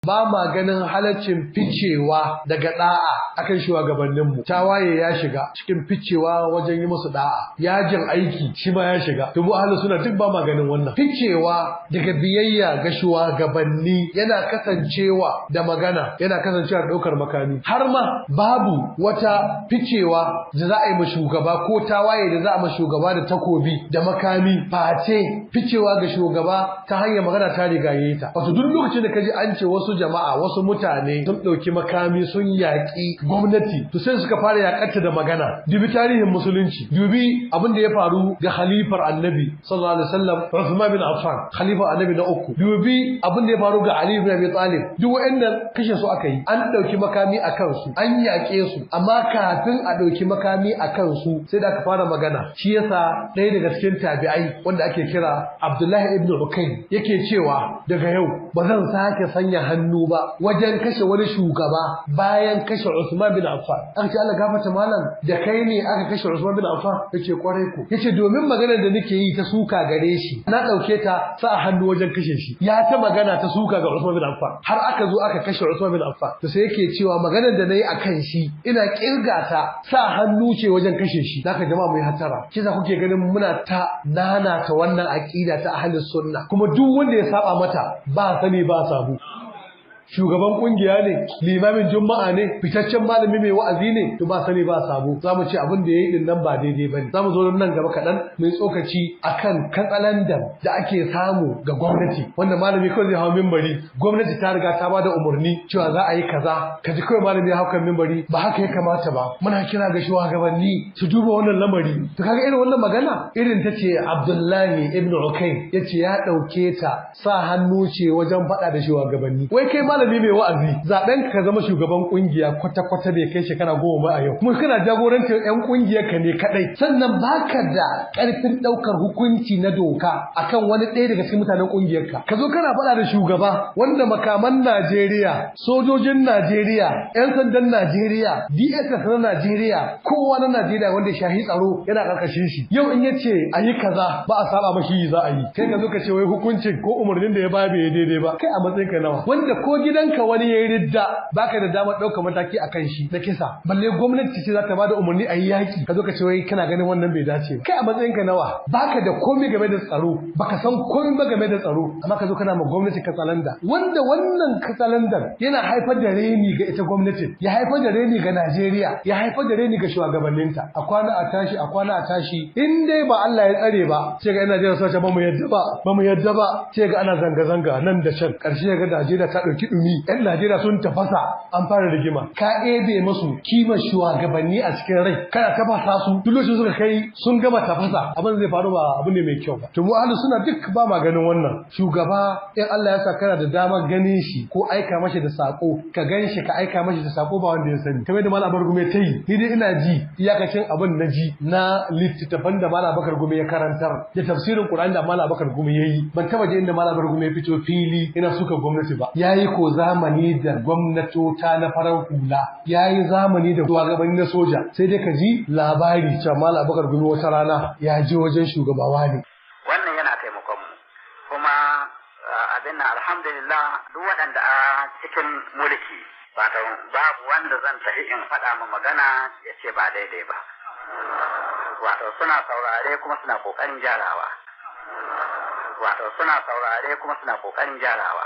Ba ma ganin halaccin ficewa daga da'a akan shugabanninmu. Tawaye ya shiga cikin ficewa wajen yi musu da'a, yajin aiki shi ma ya shiga. To mu ahlus sunna duk ba ma ganin wannan. Ficewa daga biyayya ga shugabanni yana kasancewa da magana, yana kasancewa da ɗaukar makami. Har ma babu wata ficewa da za a yi ma shugaba ko tawaye da za a ma shugaba da takobi da makami, face ficewa ga shugaba ta hanyar magana ta riga yayi ta. Wato duk lokacin da kaji an ce wasu jama'a, wasu mutane sun ɗauki makami sun yaƙi gwamnati, to sai suka fara yaƙarta da magana. Dubi tarihin musulunci, dubi abin da ya faru ga khalifar Annabi sallallahu alaihi wasallam, Uthman bin Affan, khalifar Annabi na uku. Dubi abin da ya faru ga Ali bin Abi Talib. Duk waɗannan kashe su aka yi, an ɗauki makami a kansu, an yaƙe su, amma kafin a ɗauki makami a kansu sai da aka fara magana. Shi yasa ɗaya daga cikin tabi'ai wanda ake kira Abdullahi ibn Ukayn yake cewa, daga yau ba zan sake sanya hannu ba wajen kashe wani shugaba bayan kashe Usman bin Affan. Aka ce, Allah gafarta malam, da kai ne aka kashe Usman bin Affan? Yace, kwarai ko. Yace, domin maganar da nake yi ta suka gare shi, na dauke ta sa hannu wajen kashe shi. Ya ta magana ta suka ga Usman bin Affan har aka zo aka kashe Usman bin Affan. To sai yake cewa maganar da nayi akan shi ina kirga ta sa hannu ce wajen kashe shi. Zaka jama'a mu yi hatara. Kisa kuke ganin muna ta nana ta wannan aqida ta ahlus sunna, kuma duk wanda ya saba mata ba sani ba sabo. Shugaban kungiya ne, limamin juma'a ne, fitaccen malami mai wa'azi ne, to ba sani ba sabo zamu ce abin da yayi din nan ba daidai bane. Zamu zo nan gaba kaɗan mai tsokaci akan katsalandan da ake samu ga gwamnati, wanda malami kawai zai hawo minbari, gwamnati ta riga ta bada umarni cewa za a yi kaza, kaji kawai malami ya hau kan minbari, ba haka ya kamata ba, muna kira ga shugabanni su duba wannan lamari. To kaga irin wannan magana irin ta ce Abdullahi ibn Ukayn yace ya dauke ta sa hannu ce wajen faɗa da shugabanni. Wai kai malami mai wa'azi, zaben ka zama shugaban kungiya kwata-kwata bai kai shekara 10 ba a yau, kuma kana jagorantar yan kungiyar ka ne kadai, sannan baka da karfin daukar hukunci na doka akan wani ɗaya daga cikin mutanen kungiyar ka. Ka zo kana faɗa da shugaba wanda makaman Najeriya, sojojin Najeriya, yan sandan Najeriya, DSS na Najeriya, kowa na Najeriya wanda ya shahi tsaro yana karkashin shi. Yau in yace a yi kaza ba a saba mashi, za a yi. Kai ka zo ka ce wai hukuncin ko umarnin da ya ba bai daidai ba. Kai a matsayin ka nawa, wanda ko gidanka wani yayi ridda baka da damar ɗaukar mataki akan shi na kisa, balle gwamnati ce za ta bada umarni a yi yaki, ka zo ka ce wai kana ganin wannan bai dace ba. Kai a matsayin ka nawa, baka da komai game da tsaro, baka san komai ba game da tsaro, amma ka zo kana ma gwamnati katsalanda, wanda wannan katsalandar yana haifar da reni ga ita gwamnatin, ya haifar da reni ga Najeriya, ya haifar da reni ga shugabanninta. A kwana a tashi, a kwana a tashi, in dai ba Allah ya tsare ba, sai ga 'yan Najeriya suna ce ba mu yadda ba, ba mu yadda ba, sai ga ana zanga-zanga nan da can. Ƙarshe ga Najeriya ta ɗauki ɗumi, 'yan Najeriya sun tafasa, an fara rigima. Ka ebe musu kimar shugabanni a cikin rai, kana tafasa su, duk lokacin suka kai sun gama tafasa, abin zai faru ba abu ne mai kyau ba. To mu ahlus sunna duk ba ma ganin wannan. Shugaba in Allah ya sa kana da damar ganin shi ko aika mashi da sako, ka gan shi ka aika mashi da sako, ba wanda ya sani. Kamar da Malam Abubakar Gumi ta yi, ni dai ina ji iyakacin abin na ji na littattafan da Malam Abubakar Gumi ya karantar da tafsirin Qur'ani da Malam Abubakar Gumi ya yi, ban taba ji inda Malam Abubakar Gumi ya fito fili ina suka gwamnati ba. Yayi ko zamani da gwamnatota na farar hula, yayi zamani da shugabanni na soja, sai dai ka ji labari cewa Malam Abubakar Gumi wata rana ya je wajen shugabawa ne. Wannan yana taimakon mu kuma abin nan, alhamdulillah, duk waɗanda a cikin mulki, wato babu wanda zan tafi in faɗa ma magana ya ce ba daidai ba. Wato suna saurare kuma suna ƙoƙarin gyarawa. Wato suna saurare kuma suna ƙoƙarin gyarawa.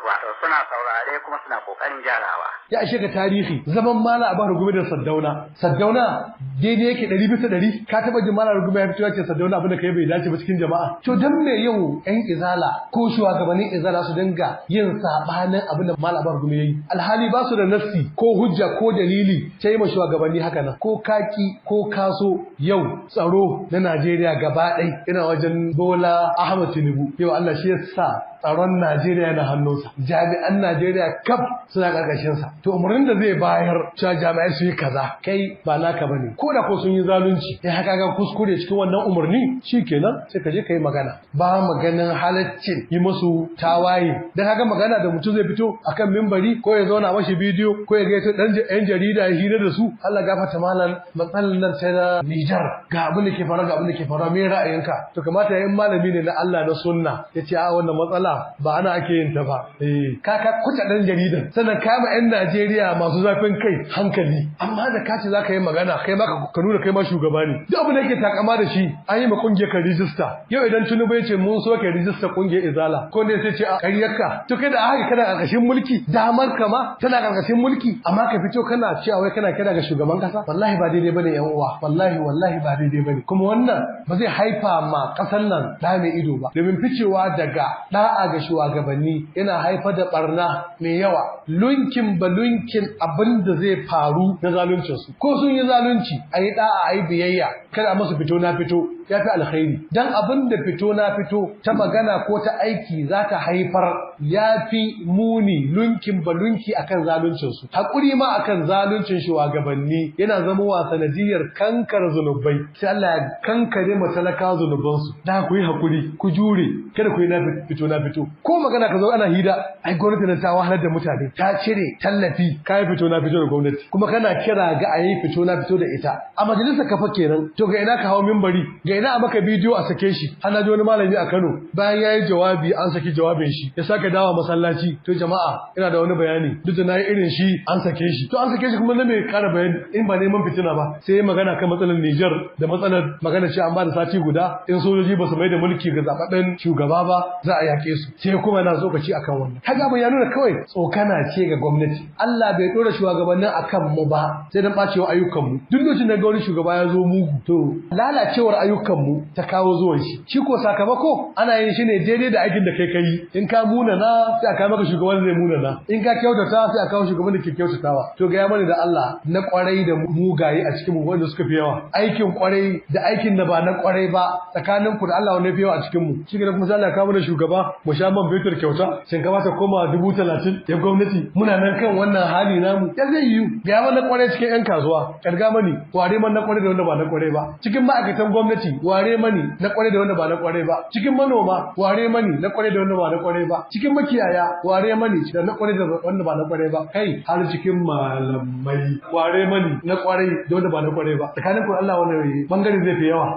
Wato suna saurare kuma suna ƙoƙarin gyarawa. Ya ishe ka tarihi zaman Malam Abubakar Gumi da Saddauna. Saddauna daidai yake 100%? Ka taba jin Malam Gumi ya fito ya ce Saddauna abin da kai bai dace ba cikin jama'a? To dan me yau yan izala ko shugabannin izala su dinga yin sabanin abin da Malam Abubakar Gumi yayi, alhali ba su da nassi ko hujja ko dalili sai ma shugabanni haka nan? Ko kaki ko kaso, yau tsaro na Najeriya gaba ɗaya ina wajen Bola Ahmed Tinubu. Yau Allah shi ya sa tsaron Najeriya na hannunsa, jami'an Najeriya kaf suna karkashin sa. To umarnin da zai bayar cewa jami'ai su yi kaza, kai ba naka bane. Ko da ko sun yi zalunci, sai haka ga kuskure cikin wannan umarni, shikenan sai ka je ka yi magana. Ba maganin halaccin yi musu tawaye dan haka magana da mutum zai fito akan mimbari ko ya zauna mashi bidiyo ko ya gaito dan yan jarida ya hira da su, Allah gafarta malam, matsalar nan sai na Nijar, ga abin da ke faruwa, ga abin da ke faruwa, me ra'ayinka? To kamata yayin malami ne na Allah na sunna ya ce a wannan matsala magana ba ana ake yin ta ba. Eh, ka ka kuta dan jaridan, sannan ka ma yan Najeriya masu zafin kai hankali. Amma da ka ce zaka yi magana, kai ma ka nuna kai ma shugaba ne. Duk abin da yake takama da shi an yi ma kungiyar ka rijista. Yau idan Tinubu ya ce mun so ka rijista kungiyar Izala, ko ne sai ce a ƙaryarka. To kai da haka kana karkashin mulki, damar ka ma tana karkashin mulki, amma ka fito kana cewa wai kana kira ga shugaban kasa. Wallahi ba daidai bane yan uwa, wallahi wallahi ba daidai bane. Kuma wannan ba zai haifa ma kasar nan da mai ido ba, domin ficewa daga da'a ga shugabanni yana haifar da barna mai yawa, lunkin ba lunkin abin da zai faru na zaluncin su. Ko sun yi zalunci, a yi da'a, a yi biyayya, kada a masu fito na fito, ya fi alkhairi. Dan abin da fito na fito ta magana ko ta aiki za ta haifar ya fi muni lunkin ba lunki akan zaluncin su. Hakuri ma akan zaluncin shugabanni yana zama wa sanadiyar kankar zunubai, sai Allah ya kankare ma talaka zunuban su. Da ku yi hakuri, ku jure, kada ku yi na fito na fito. Ko magana ka zo ana hira, ai gwamnati nan ta wahalar da mutane, ta cire tallafi, ka yi fito na fito da gwamnati, kuma kana kira ga a yi fito na fito da ita a majalisa kafa kenan. To ga ina ka hawo minbari, ga ina a maka bidiyo a sake shi. Ana ji wani malami a Kano bayan yayi jawabi an saki jawabin shi, ya sake dawo masallaci, to jama'a ina da wani bayani, duk da nayi irin shi an sake shi. To an sake shi kuma na mai kara bayani in ba neman fitina ba? Sai magana kan matsalar Niger da matsalar magana ce an ba da sati guda in sojoji ba su mai da mulki ga zababben shugaba ba za a yake su. Sai kuma yana tsokaci akan wannan. Kaga abin ya nuna kawai tsokana ce ga gwamnati. Allah bai dora shugabannin akan mu ba sai dan bacewa ayyukan mu. Duk lokacin da ga wani shugaba ya zo mugu, to lalacewar ayyukan mu ta kawo zuwan shi. Shi ko sakamako ana yin shi ne daidai da aikin da kai kai. In ka munana sai aka maka shugaban zai munana, in ka kyautata sai aka kawo shugaban da ke kyautatawa. To ga ya mani da Allah, na kwarai da mugaye a cikin mu wanda suka fi yawa, aikin kwarai da aikin da ba na kwarai ba, tsakanin ku da Allah wanda fi yawa a cikin mu? Shi ne kuma sai Allah ya kawo mana shugaba mu sha man fetur kyauta, shinkafa ta koma 30,000 ya gwamnati, muna nan kan wannan hali namu, ya zai yiwu? Ga mana kwarai cikin yan kasuwa, karga mani ware man na kwarai da wanda ba na kwarai ba. Cikin ma'aikatan gwamnati, ware mani na kwarai da wanda ba na kwarai ba. Cikin manoma, ware mani na kwarai da wanda ba na kwarai ba. Cikin makiyaya, ware mani da na kwarai da wanda ba na kwarai ba. Kai har cikin malamai, ware mani na kwarai da wanda ba na kwarai ba. Tsakanin ku Allah wannan bangare zai fi yawa?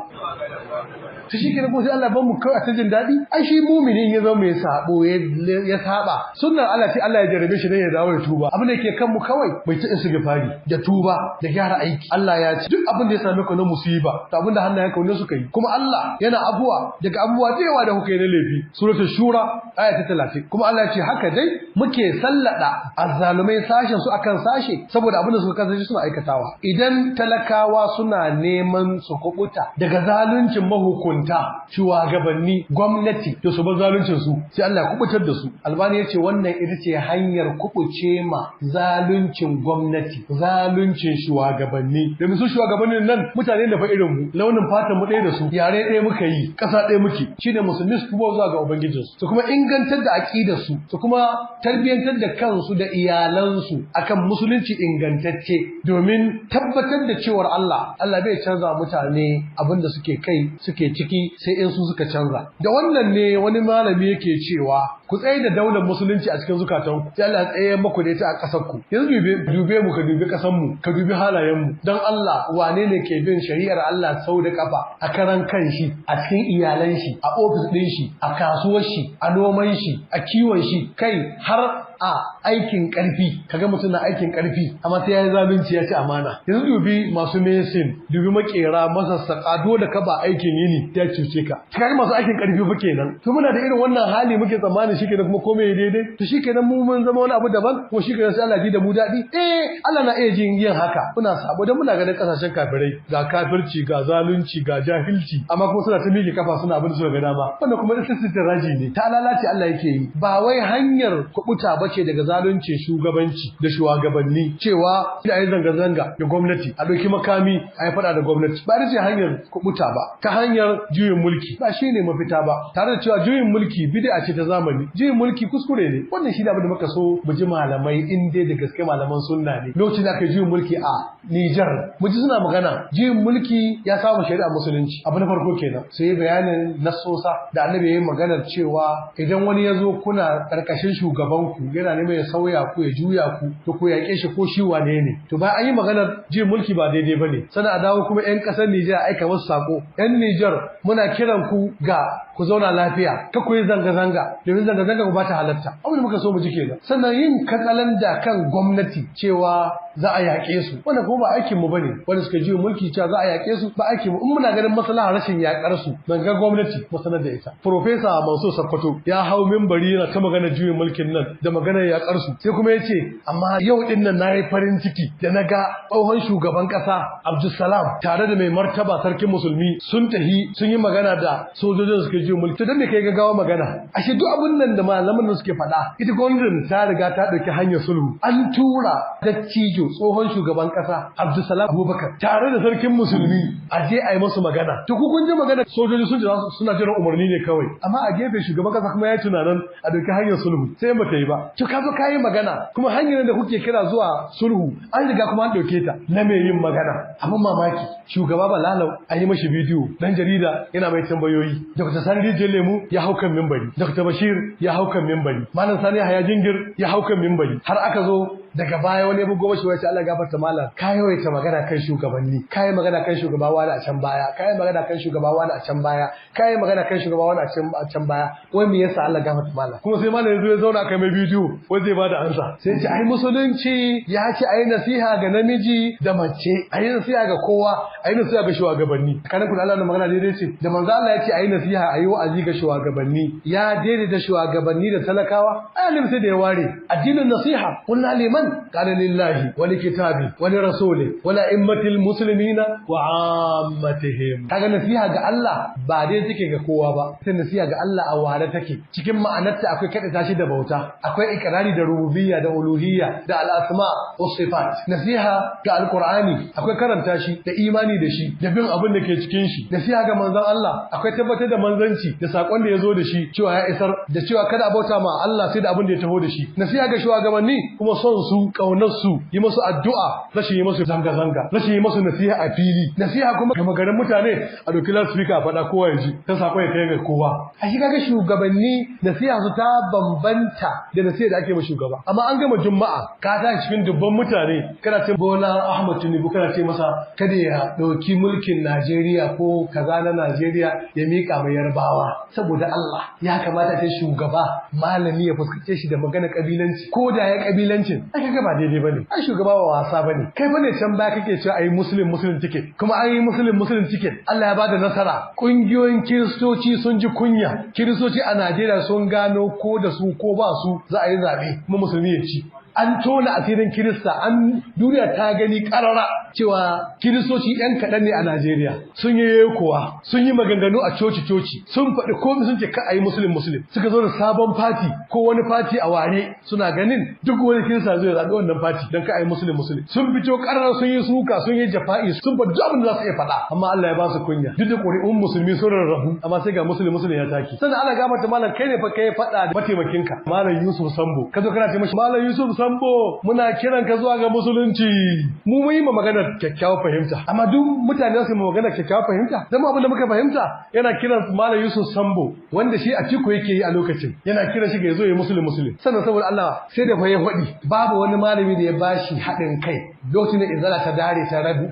To shi kenan ko sai Allah ban mu kawai a ta jin daɗi. Ai shi mumini ya zama mai sabo ya saba sunnar Allah, sai Allah ya jarabe shi dan ya dawo ya tuba. Abin da yake kan mu kawai bai ta istighfari da tuba da gyara aiki. Allah ya ce duk abin da ya same ku na musiba, to abin da hannayen ka suka yi, kuma Allah yana abuwa daga abubuwa da yawa da kuka yi na laifi. Suratul Shura aya ta 30. Kuma Allah ya ce haka dai muke sallada azzalumai sashen su akan sashe saboda abin da suka kasance suna aikatawa. Idan talakawa suna neman su kubuta daga zaluncin mahukunta, shugabanni, gwamnati, to su bar zaluncin su, sai Allah ya kubutar da su. Albani ya ce wannan ita ce hanyar kubuce ma zaluncin gwamnati, zaluncin shugabanni. Domin su shugabannin nan mutane da fa irin mu, launin fatan mu ɗaya da su, yare ɗaya muka yi, ƙasa ɗaya muke. Shine musulmi su tuba zuwa ga ubangijinsu, su kuma ingantar da aqidar su, su kuma tarbiyantar da kansu da iyalansu akan musulunci ingantacce, domin tabbatar da cewar Allah Allah bai canza mutane abin da suke kai suke ciki sai in su suka canza. Da wannan ne wani malami yake cewa ku tsaye da daular musulunci a cikin zukatanku, sai Allah ya tsaye muku da ita a ƙasar ku. Yanzu dube mu, ka dubi ƙasar mu, ka dubi halayen mu. Dan Allah wane ne ke bin shari'ar Allah sau da kafa a karan kanshi, a cikin iyalan shi, a ofis din shi, a kasuwar shi, a noman shi, a kiwon shi, kai har a aikin karfi? Kaga mutum na aikin karfi amma sai yayi zalunci, ya ci amana. Yanzu dubi masu mesin, dubi makera, masassaka, dole ka ba aikin yini ya cuce ka. Kaga masu aikin karfi fa kenan. To muna da irin wannan hali muke tsammani shikenan kuma komai daidai, to shikenan mu mun zama wani abu daban, ko shikenan sai Allah ji da mu dadi? Eh, Allah na iya jin yin haka. Muna sabo dan muna ganin kasashen kafirai, ga kafirci, ga zalunci, ga jahilci, amma kuma suna ta miƙe kafa suna abin da suka ga dama. Wannan kuma raji ne, ta lalace Allah yake yi, ba wai hanyar kubuta ba ce daga zalunci shugabanci da shugabanni cewa da ayi zanga-zanga da gwamnati, a ɗauki makami a yi faɗa da gwamnati. Ba ita ce hanyar kubuta ba ta hanyar juyin mulki, ba shi ne mafita ba. Tare da cewa juyin mulki bid'a ce ta zamani, juyin mulki kuskure ne. Wannan shi ne abin da muka so mu ji malamai, in dai da gaske malaman sunna ne, lokacin da aka yi juyin mulki a Niger, mu ji suna magana juyin mulki ya samu shari'a musulunci. musulunci. Abu na farko kenan. Sai bayanin nassosa da annabi yayin maganar cewa idan wani ya zo kuna karkashin shugaban ku yana neman ya sauya ku ya juya ku, to ku yaƙe shi ko shi wane ne. To bayan an yi maganar jin mulki ba daidai bane, sannan a dawo kuma 'yan ƙasar Nijar aika musu sako. 'Yan Nijar, muna kiran ku ga ku zauna lafiya, ka ku yi zanga-zanga, domin zanga-zanga ku ba ta halatta. Abin da muka so mu ji kenan. Sannan yin katsalanda kan gwamnati cewa za a yaƙe su, wannan kuma ba aikin mu bane. Wanda suka ji mulki cewa za a yaƙe su ba aikin mu. In muna ganin maslaha rashin yaƙar su, ban ga gwamnati mu sanar da ita. Professor Mansur Sakkwato ya hau minbari yana ta magana juyin mulkin nan da maganar yaƙar su, sai kuma ya ce amma yau din nan nayi farin ciki da na ga tsohon shugaban ƙasa Abdulsalam tare da mai martaba sarkin musulmi sun tahi sun yi magana da sojojin suka ji mulki. To dan me kai gaggawa magana? Ashe duk abun nan da malaman nan suke faɗa, ita gwamnatin ta riga ta ɗauki hanyar sulhu. An tura dattijo tsohon shugaban ƙasa Abdulsalam Abubakar tare da sarkin musulmi a je a yi musu magana. To ku kun ji magana, sojoji sun ji suna jiran umarni ne kawai, amma a gefe shugaban ƙasa kuma ya yi tunanin a ɗauki hanyar sulhu, sai ba ta yi ba. To ka zo ka yi magana, kuma hanyar da kuke kira zuwa sulhu an riga kuma an ɗauke ta na mai yin magana. Abin mamaki, shugaba Balalau an yi mashi bidiyo, dan jarida yana mai tambayoyi. Dr. Sani Rijiyar Lemu ya hau kan mimbari, Dr. Bashir ya hau kan mimbari, Malam Sani Yahaya Jingir ya hau kan mimbari, har aka zo daga baya wani ya bugo mashi wai, Allah gafarta malam, ka yawaita magana kan shugabanni, ka yi magana kan shugaba wani a can baya, ka yi magana kan shugaba wani a can baya, ka yi magana kan shugaba wani a can baya, wai me yasa, Allah gafarta malam? Kuma sai malam ya zo ya zauna kai mai bidiyo, wai zai bada ansa. Sai ce ai musulunci ya ce ai nasiha ga namiji da mace, ai nasiha ga kowa, ai nasiha ga shugabanni. Tsakanin ku da Allah, wannan magana daidai ce? Da manzo Allah ya ce ai nasiha, ayi wa'azi ga shugabanni, ya daidaita shugabanni da talakawa? Ai alim sai da ya ware addinin nasiha. Qulna liman? Qala lillahi wa likitabi wa lirasuli wa la'immatil muslimina wa ammatihim. Kaga nasiha ga Allah ba dai take ga kowa ba, sai nasiha ga Allah a ware take. Cikin ma'anarta akwai kada tashi da bauta, akwai ikrari da rububiyya da uluhiyya da al-asma was sifat. Nasiha ga alqur'ani akwai karanta shi da imani da shi da bin abin da ke cikin shi. Nasiha ga manzon Allah akwai tabbatar da manzanci da sakon da ya zo da shi cewa ya isar, da cewa kada a bauta ma Allah sai da abin da ya taho da shi. Nasiha ga shugabanni kuma son su, kaunar su, yi musu addu'a, rashin yi musu zanga zanga, rashin yi musu nasiha a fili. Nasiha kuma ga magarin mutane a doki loudspeaker a faɗa kowa ya ji, ta sakon ya kai ga kowa. A shi kaga shugabanni nasiha su ta bambanta da nasiha da ake ma shugaba. Amma an gama juma'a, ka tashi cikin dubban mutane kana ce Bola Ahmad Tinubu, kana ce masa kada ya ɗauki mulkin Najeriya ko kaza na Najeriya ya miƙa mai Yarbawa. Saboda Allah, ya kamata ce shugaba malami ya fuskace shi da magana kabilanci? Ko da ya kabilancin, ai kaga ba daidai bane. Ai shugaba ba wasa bane. Kai bane can baya kake cewa ai muslim muslim ticket, kuma an yi muslim muslim ticket, Allah ya bada nasara. Kungiyoyin kiristoci sun ji kunya. Kiristoci a Najeriya sun gano ko da su ko ba su za a yi zabe, kuma musulmi ya ci. An tona asirin Kirista, an duniya ta gani karara cewa Kiristoci yan kaɗan ne a Najeriya. Sun yi kuwa sun yi maganganu a coci coci, sun faɗi komai, sun ce ka a yi musulun musulun. Suka zo da sabon fati ko wani fati a ware, suna ganin duk wani Kirista zai zaɓi wannan fati don ka a yi musulun musulun. Sun fito karara sun yi suka, sun yi jafa'i, sun faɗi duk abin da za su iya faɗa, amma Allah ya ba su kunya. Duk da ƙuri'un musulmi sun rarrabu, amma sai ga musulun musulun ya taki. Sannan Allah gafarta malam, kai ne fa kai faɗa da mataimakinka Malam Yusuf Sambo, ka zo kana ce mashi, Malam Yusuf Sambo, muna kiran ka zuwa ga musulunci. Mu mun yi ma magana kyakkyawar fahimta, amma duk mutane su yi magana kyakkyawar fahimta? Dan abin da muka fahimta, yana kiran Malam Yusuf Sambo, wanda shi a ciko yake yi a lokacin, yana kiran shi ga yazo ya musulun musulun. Sannan saboda Allah, sai da fa ya faɗi babu wani malami da ya bashi haɗin kai lokacin da Izala ta dare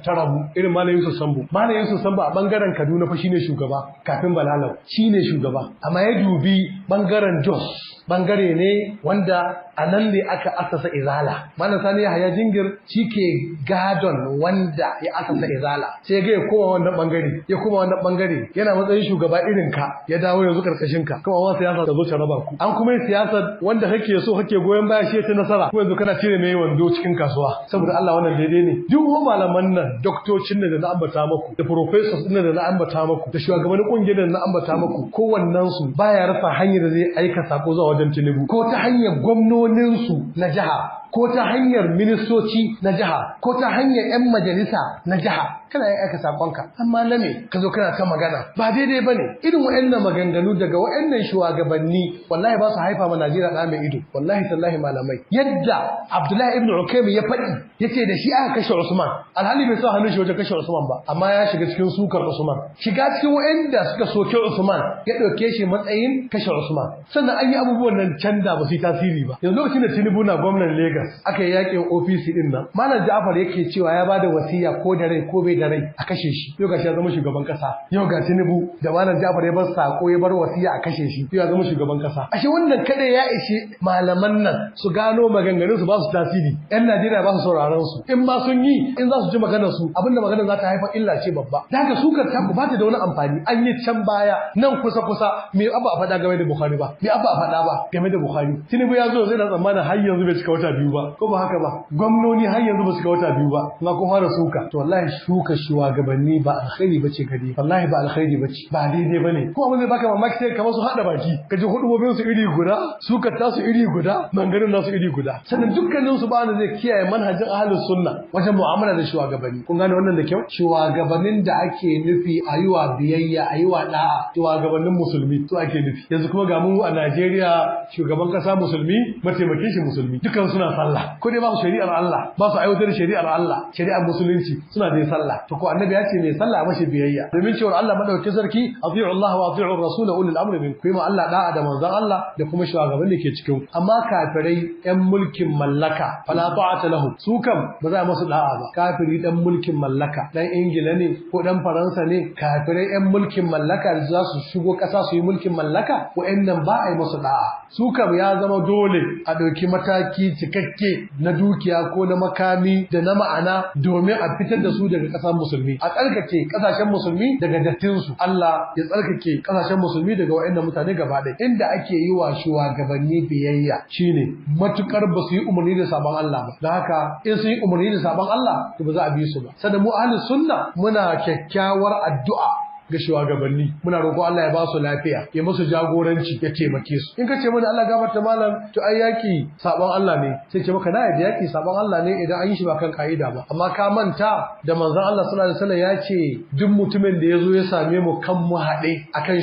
ta rabu irin Malam Yusuf Sambo. Malam Yusuf Sambo a bangaren Kaduna fa shine shugaba kafin Balalau, shine shugaba. Amma ya dubi bangaren Jos, bangare ne wanda a nan ne aka asasa Izala. Malam Sani Yahaya Jingir shi ke gadon wanda ya asasa Izala, sai ga ya koma wannan bangare, ya koma wannan bangare, yana matsayin shugaba irin ka, ya dawo yanzu karkashin ka. Kuma wani siyasa ta zo ta raba ku. An kuma yi siyasa, wanda kake so kake goyon baya shi ya ci nasara, kuma yanzu kana cire mai wando cikin kasuwa. Saboda Allah, wannan daidai ne? Duk malaman nan, doktocin da na ambata muku, da professors din da na ambata muku, da shugabannin kungiyar da na ambata muku, kowannen su baya rasa hanyar da zai aika sako zuwa wajen Tinubu, ko ta hanyar gwamnoninsu na jiha, ko ta hanyar ministoci na jiha, ko ta hanyar 'yan majalisa na jiha. Kana Kana yin aika sakonka, amma na me ka zo kana ta magana ba daidai bane. Irin waɗannan maganganu daga waɗannan shugabanni wallahi ba su haifa ma Najeriya da mai ido. Wallahi tallahi malamai, yadda Abdullahi ibn Ukaym ya faɗi, yace da shi aka kashe Usman, alhali bai sa hannun shi wajen kashe Usman ba, amma ya shiga cikin sukar Usman, shiga cikin waɗanda suka soke Usman, ya ɗauke shi matsayin kashe Usman. Sannan an yi abubuwan nan canza ba su yi tasiri ba. Yanzu lokacin da Tinubu na gwamnan Lagos aka yi yakin OPC din nan, Malam Ja'far yake cewa ya bada wasiya ko da rai ko bai da rai a kashe shi. Yau gashi ya zama shugaban kasa. Yau ga Tinubu da Malam Ja'far ya bar sako, ya bar wasiya a kashe shi, yau ya zama shugaban kasa. Ashe wannan kada ya ishe malaman nan su gano maganganun su ba su tasiri. Yan Najeriya ba su sauraron su. In ma sun yi, in za su ji maganar su, abinda maganar za ta haifar illa ce babba. Da haka sukar ta ku ba ta da wani amfani. An yi can baya, nan kusa kusa, me abba a faɗa game da Bukhari ba? Me abba a faɗa ba game da Bukhari? Tinubu ya zo zai na tsammanin har yanzu bai cika wata 2 ba, ko ba haka ba? Gwamnoni har yanzu ba su cika wata 2 ba, kuma kun fara suka. To wallahi shuka shugabanni ba alkhairi bace gare, wallahi ba alkhairi bace, ba daidai bane. Ko abin zai baka mamaki sai kamar su hada baki, kaji hudubobin su iri guda, sukar tasu iri guda, maganganun nasu iri guda. Sannan dukkanin su ba wanda zai kiyaye manhajin ahlus sunna wajen mu'amala da shugabanni. Kun gane wannan da kyau? Shugabannin da ake nufi a yi wa biyayya, a yi wa da'a, shugabannin musulmi su ake nufi. Yanzu kuma ga mu a Najeriya, shugaban kasa musulmi, mataimakin shi musulmi, dukkan suna sallah. Ko dai ba su shari'ar Allah, ba su aiwatar da shari'ar Allah, shari'ar musulunci, suna dai sallah. To ko annabi ya ce mai sallah mashi biyayya, domin cewar Allah madaukakin sarki, ati'u Allah wa ati'u ar-rasul ulul amri minkum, kuma Allah da'a da manzon Allah da kuma shugaban da ke cikin. Amma kafirai yan mulkin mallaka, fala ta'ata lahum, su kam ba za a masu da'a ba. Kafiri dan mulkin mallaka, dan Ingila ne ko dan Faransa ne, kafirai yan mulkin mallaka da za su shigo kasa su yi mulkin mallaka, wa'annan ba a yi masu da'a. Su kam ya zama dole a ɗauki mataki cikakke na dukiya ko na makami da na ma'ana domin a fitar da su daga ƙasar musulmi, a tsarkake ƙasashen musulmi daga dattinsu. Allah ya tsarkake ƙasashen musulmi daga wa'annan mutane gaba ɗaya. Inda ake yi wa shugabanni biyayya shine matukar ba su yi umarni da sabon Allah ba. Don haka in sun yi umarni da sabon Allah, to ba za a bi su ba. Sannan mu ahlus sunna muna kyakkyawar addu'a ga shugabanni, muna roƙo Allah ya ba su lafiya, ya musu jagoranci, ya taimake su. In ka ce mana Allah gafarta malam, to ai yaki sabon Allah ne, sai ce maka na yadda yaki sabon Allah ne idan an yi shi ba kan ka'ida ba. Amma ka manta da manzon Allah sallallahu alaihi wasallam ya ce duk mutumin da ya zo ya same mu kan mu haɗe akan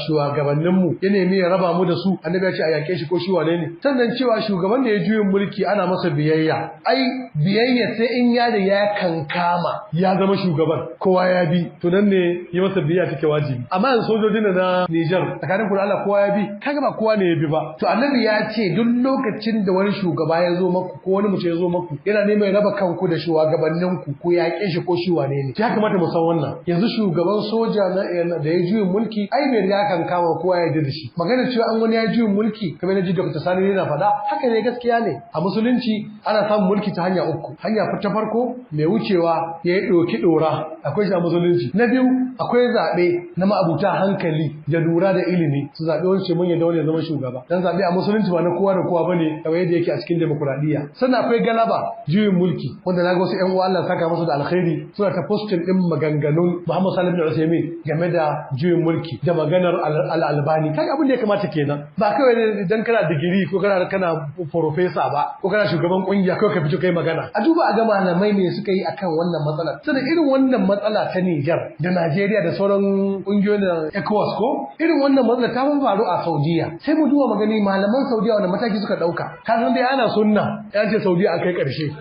shugabannin mu, ya nemi ya raba mu da su, annabi ya ce a yake shi ko shi wane ne. Sannan cewa shugaban da ya juyin mulki ana masa biyayya, ai biyayya sai in ya da ya kankama ya zama shugaban, kowa ya bi, to nan ne yi masa biyayya take wajibi. Amma yanzu sojojin na Niger, tsakanin ku da Allah kowa ya bi? Kaga ba kowa ne ya bi ba. To annabi ya ce duk lokacin da wani shugaba ya zo maku ko wani mutum ya zo maku yana neman ya raba kanku da shugabannin ku, ku yaƙe shi ko shi wane ne. Ya kamata mu san wannan. Yanzu shugaban soja na da ya juyin mulki, ai bai riga kan kama kowa ya yarda da shi. Magana cewa an wani ya juyin mulki, kamar na ji Dr. Sani yana faɗa, haka ne, gaskiya ne. A musulunci ana samun mulki ta hanya uku. Hanya ta farko, mai wucewa ya yi ɗoki ɗora, akwai shi a musulunci. Na biyu, akwai zaɓe na ma'abuta hankali da lura da ilimi, su zaɓi wani mun yadda wani ya zama shugaba. Dan zaɓe a musulunci ba na kowa da kowa bane kamar yadda yake a cikin demokuraɗiyya. Sannan akwai galaba, juyin mulki, wanda na ga wasu ƴan uwa, Allah saka musu da alkhairi, suna ta posting ɗin maganganun Muhammad Salim bin Uthaymeen game da juyin mulki da maganar Al-Albani. Kaga abin da ya kamata kenan, ba kawai dan kana digiri ko kana professor ba ko kana shugaban kungiya kawai ka fito kai magana. A duba a ga malamai me suka yi akan wannan matsalar. Sannan irin wannan matsala ta Niger da Najeriya da sauran kungiyoyin da ECOWAS, ko irin wannan matsala ta faru a Saudiya, sai mu duba magani malaman Saudiya wanda mataki suka dauka. Ka san dai ana sunna, ya ce Saudiya akai karshe.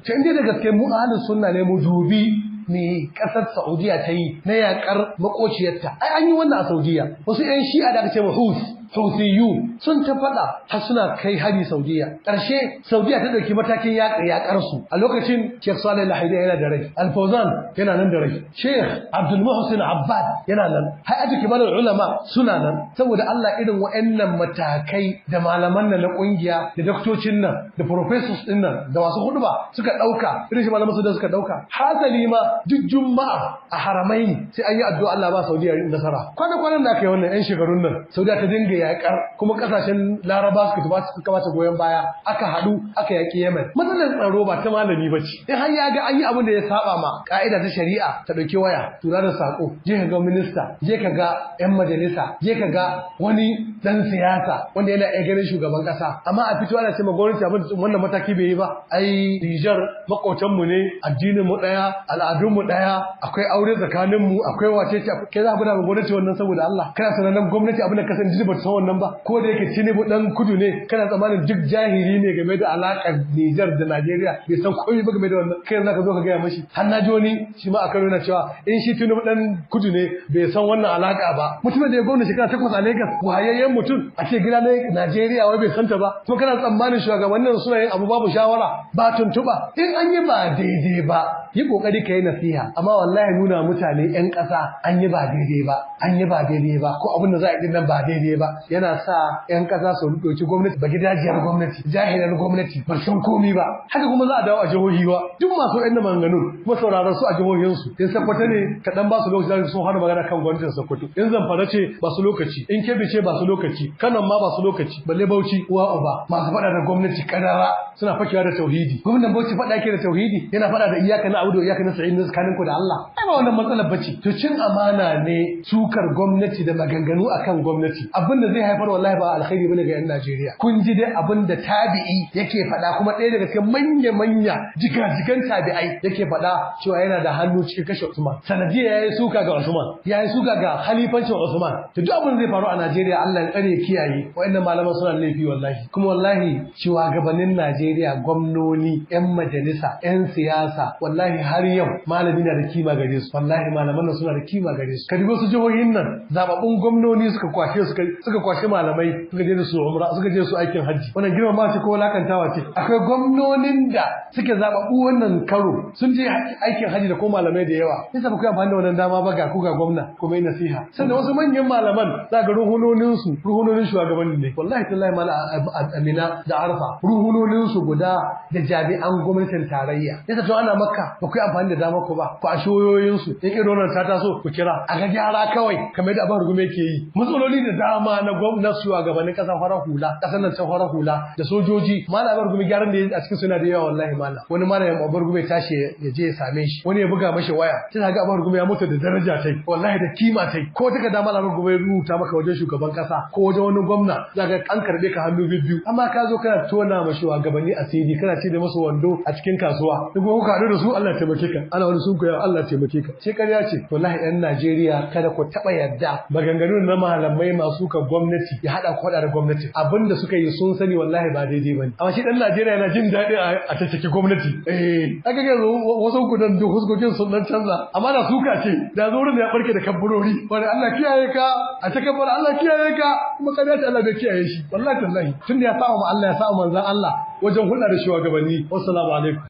Ta inda da gaske mu ahlus sunna ne, mu dubi me kasar Saudiya ta yi na yakar makociyarta. Ai an yi wannan a Saudiya. Wasu yan Shi'a da aka ce Houthi, Houthiyun, sun ta faɗa har suna kai hari Saudiya. Ƙarshe Saudiya ta ɗauki matakin yaƙar su. A lokacin Sheikh Saleh Al-Haidar yana da rai, Al-Fawzan yana nan da rai, Sheikh Abdul Muhsin Abbad yana nan, Hay'atu Kibarul Ulama suna nan. Saboda Allah, irin wa'annan matakai da malaman nan na ƙungiya da doktocin nan da professors ɗin nan da masu huduba suka ɗauka, irin shi malaman su da suka ɗauka. Hasali ma duk Juma'a a Haramaini sai an yi addu'a Allah ba Saudiya nasara. Kwana-kwanan da aka yi wannan 'yan shekarun nan, Saudiya ta dinga yaƙar, kuma ƙasashen Laraba suka ba su kamata goyon baya, aka haɗu aka yaƙi Yemen. Matsalar tsaro ba ta malami ba ce. In har ya ga an yi abin da ya saba ma ka'ida ta shari'a, ta ɗauki waya, tura da saƙo, je ka ga minista, je ka ga 'yan majalisa, je ka ga wani dan siyasa wanda yana iya ganin shugaban kasa, amma a fito ana ce ma gwamnati abin wannan mataki bai yi ba. Ai Nijar makotan mu ne, addinin mu daya, al'adun mu daya, akwai aure tsakanin mu, akwai wace ce. Kai za ku da gwamnati wannan saboda Allah? Kana sanan gwamnati abin da ka san ba ta san wannan ba. Ko da yake Tinubu dan kudu ne, kana tsammanin duk jahili ne game da alakar Nijar da Najeriya, bai san komai ba game da wannan. Kai za ka zo ka gaya mashi. Har na ji wani shi ma a Kano yana cewa in shi Tinubu dan kudu ne bai san wannan alaka ba. Mutumin da ya gwamna shekara 8 a Lagos, wayayyen mutum, a ce gida ne Najeriya wai bai santa ba. Kuma kana tsammanin shugabannin suna yin abu babu shawara, ba tuntuba. In an yi ba daidai ba, yi kokari ka yi nasiha, amma wallahi nuna mutane yan ƙasa an yi ba daidai ba, an yi ba daidai ba, ko abin da za a yi nan ba daidai ba, yana sa yan ƙasa su ɗauki gwamnati ba gidajiyar gwamnati, jahilar gwamnati, ba san komi ba. Haka kuma za a dawo a jihohi wa duk masu yan maganganun kuma sauraron su a jihohinsu. In Sokoto ne kaɗan ba su lokaci za su sun hana magana kan gwamnatin Sokoto, in Zamfara ce ba su lokaci, in Kebbi ce ba su lokaci, Kano ma ba su lokaci, balle Bauchi uwa uba masu faɗa da gwamnati kadara suna fakewa da tauhidi. Gwamnan Bauchi faɗa yake da tauhidi, yana faɗa da iyaka na abudu iyaka na sa'in tsakanin ku da Allah. Ai ba wannan matsalar bace. To cin amana ne sukar gwamnati da maganganu akan gwamnati. Abin da zai haifar wallahi ba alkhairi bane ga yan Najeriya. Kun ji dai abin da tabi'i yake faɗa, kuma ɗaya daga cikin manya-manya jigajigan tabi'ai yake faɗa cewa yana da hannu cikin kashe Usman. Sanadiyya yayi suka ga Usman, yayi suka ga khalifancin Usman. To duk abin zai faru a Najeriya Allah ya tsare kiyaye. Wa'annan malaman suna laifi wallahi. Kuma wallahi shugabannin Najeriya, gwamnoni, yan majalisa, yan siyasa, wallahi har yau malami na da kima gare su. Wallahi malaman nan suna da kima gare su. Ka dubi wasu jihohin nan, zababbun gwamnoni suka kwashe suka kwashe malamai, suka je da su umra, suka je su aikin hajji. Wannan girmama ce ko wulakantawa ce? Akwai gwamnonin da suke zababbu wannan karo sun je aikin hajji da ko malamai da yawa. Yasa ba ku amfani da wannan dama ba, ga ku ga gwamna kuma yi nasiha. Sannan wasu manyan malaman za ga ruhunonin su, ruhunonin shugabanni ne. Wallahi tallahi mala Amina da Arfa, ruhunonin su guda da jami'an gwamnatin tarayya. Yasa to ana Makka ba ku amfani da dama ku ba, ku ashoyoyin su in irin wannan ta taso ku kira a ga gyara kawai kamar yadda Abubakar Gumi yake yi. Matsaloli da dama na gwamnati shugabannin kasa farar hula, kasar nan ta farar hula da sojoji, malam Abubakar Gumi gyaran da a cikin suna da yawa wallahi malam. Wani malam Abubakar Gumi tashi ya je ya same shi, wani ya buga mashi waya, sai ga Abubakar Gumi ya mutu da daraja tai, wallahi da kima tai. Ko taka da malam Abubakar Gumi ya rubuta maka wajen shugaban kasa ko wajen wani gwamna, zaka an karbe ka hannu biyu. Amma ka zo kana tona ma shugabanni asiri, kana ce da masu wando a cikin kasuwa, duk ko ka haɗu da su Allah ya taimake ka, ana wani sun koya Allah ya taimake ka, sai ƙarya ce. Wallahi ɗan Najeriya kada ku taɓa yarda maganganun na malamai masu ka gwamnati ya haɗa ku da gwamnati. Abinda suka yi sun sani wallahi ba daidai bane, amma shi ɗan Najeriya yana jin daɗi a caccaki gwamnati. Aka ga wasu kudan duk huskokin sun dan canza, amma da suka ce da zo wurin ya barke da kabburori, wani Allah kiyaye ka a ta kabbara, Allah kiyaye ka, kuma ƙarya ce Allah bai kiyaye shi wallahi tallahi, tunda ya saba ma Allah ya saba manzon Allah wajen hulɗa da shugabanni. Wassalamu alaikum.